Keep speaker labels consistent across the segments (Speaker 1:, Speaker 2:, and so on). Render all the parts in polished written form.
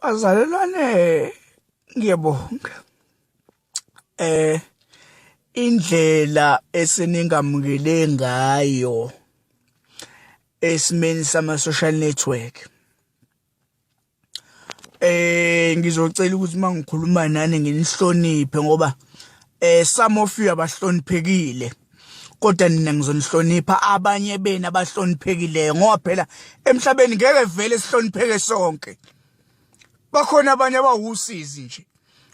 Speaker 1: Bazalelwane ngiyabonga. Eh indlela eseningamukele ngayo esimeni sama social network. Eh ngizocela ukuthi mangikhuluma nani nginihloniphe ngoba eh some of you abahloniphekile. Kodwa nina ngizonihlonipha abanye benu abahloniphekileyo ngoba phela emhlabeni ngeke vele sihlonipheke sonke. Bakhona abanye abawusizi nje.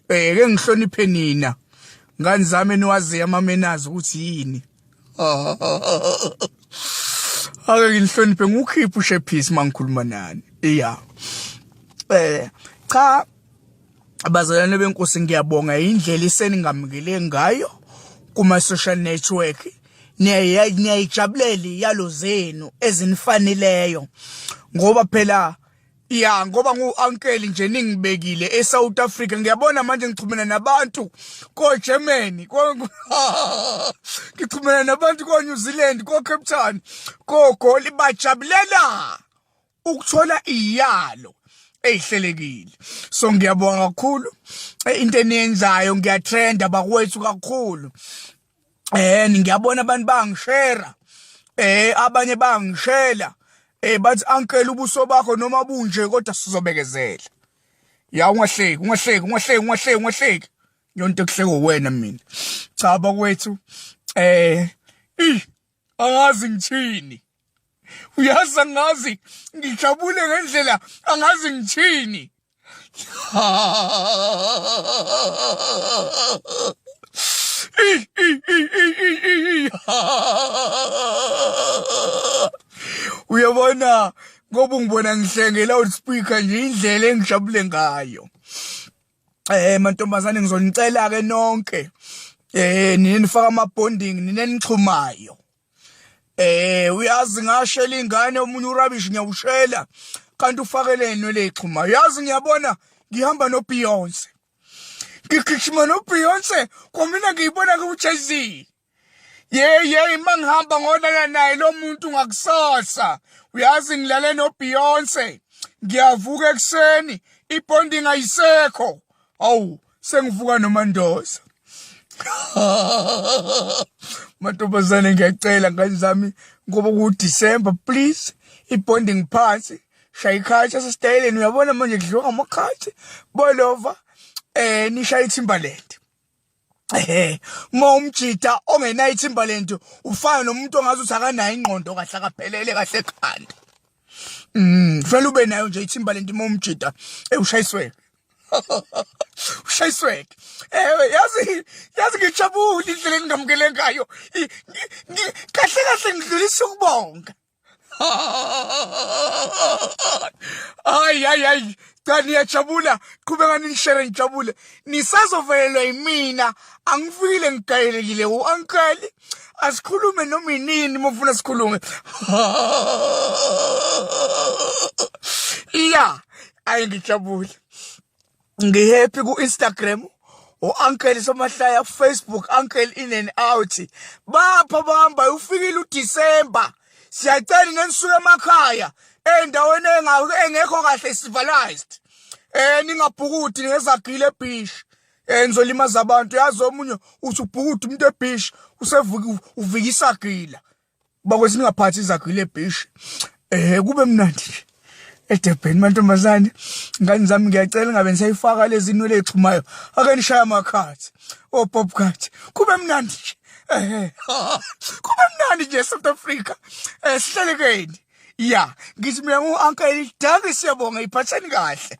Speaker 1: Eh ke ngihloniphe nina. Ngani zami niwazi amamenazi ukuthi yini. Ake nginihloniphe ngukhiphe ushephisi mangikhuluma nani. Yeah. Eh cha abazalwane benkosi ngiyabonga indlela iseningamukele ngayo kuma social network niyayijabulela iyalo zenu ezinifaneleyo ngoba phela ya ngoba ngu-uncle nje ningibekile e-South Africa ngiyabona manje ngixhumana nabantu ko-Germany ngixhumana nabantu ko-New Zealand ko-Cape Town koGoli bajabulela ukuthola iyalo ezihlelekile so ngiyabonga kakhulu eh, into eniyenzayo ngiyatrenda bakwethu kakhulu eh ngiyabona abantu bangishare eh abanye bangishela eh bathi uncle ubuso bakho noma bunje kodwa sizobekezela ya ungahleki ungahleki ungahleki ungahleki ungahleki yonke kuhleko wena mina cha bakwethu eh angazi ngithini uyazi angazi ngijabule ngendlela angazi ngithini uyabona ngoba ungibona ngihlenge loudspeaker nje indlela engijabule ngayo eh mantombazane ngizonicela ke nonke eh nini nifaka ama bonding nini nixhumayo Eh uyazi ngashela ingane omunye urabish ngiyawushela kanti ufakele inwele exhumayo yazi ngiyabona ngihamba no Beyonce ngigijima no Beyonce kwamina ngiyibona ku Jay-Z ye ye mangihamba ngolala naye lo muntu ngakusasa uyazi ngilale no Beyonce ngiyavuka ekuseni ibonding ayisekho awu sengivuka nomandoza mantombazane ngiyacela ngane zami ngoba ku-December please ibonding phansi shaya ikhathi asesitayeleni uyabona manje kudliwa ngamakhathi bolova eh nishaya iTimberland eh uma umjita ongenayo iTimberland ufana nomuntu ongazi ukuthi akanayo ingqondo kahle akaphelele kahle ekhanda kufanele ube nayo nje iTimberland uma umjita ewushayisweke ushayisweke ewe yazi yazi ngijabule indlela engingamukele ngayo kahle kahle ngidlulisa ukubonga hayi hayi hayi cha niyajabula qhubeka nishere nijabule nisazovelelwa yimina angifikile ngigayelekile u-ankeli asikhulume noma inini uma ufuna sikhulume ya ayi ngijabule ngihappy ku-Instagram u-uncle somahlaya Facebook uncle in and out bapha bahamba ufikile uDecember siyacela nenisuke emakhaya endaweni engekho kahle civilized eh ningabhukudi ngezagile ebeach eh nizolimaza abantu yazi omunye uthi ubhukuda umuntu ebeach usevuka uvikisa agila bakwethu ningaphathi izagila ebhishi eh kube mnandi nje eDurban mantombazane ngani zami ngiyacela ngabe nisayifaka lezi nwele ezixhumayo ake nishaya amakhathi o pop cut kube mnandi nje eh kube mnandi nje South Africa eh sihlelekeni ya ngithi mina ngu uncle Dankie siyabonga iphatheni kahle.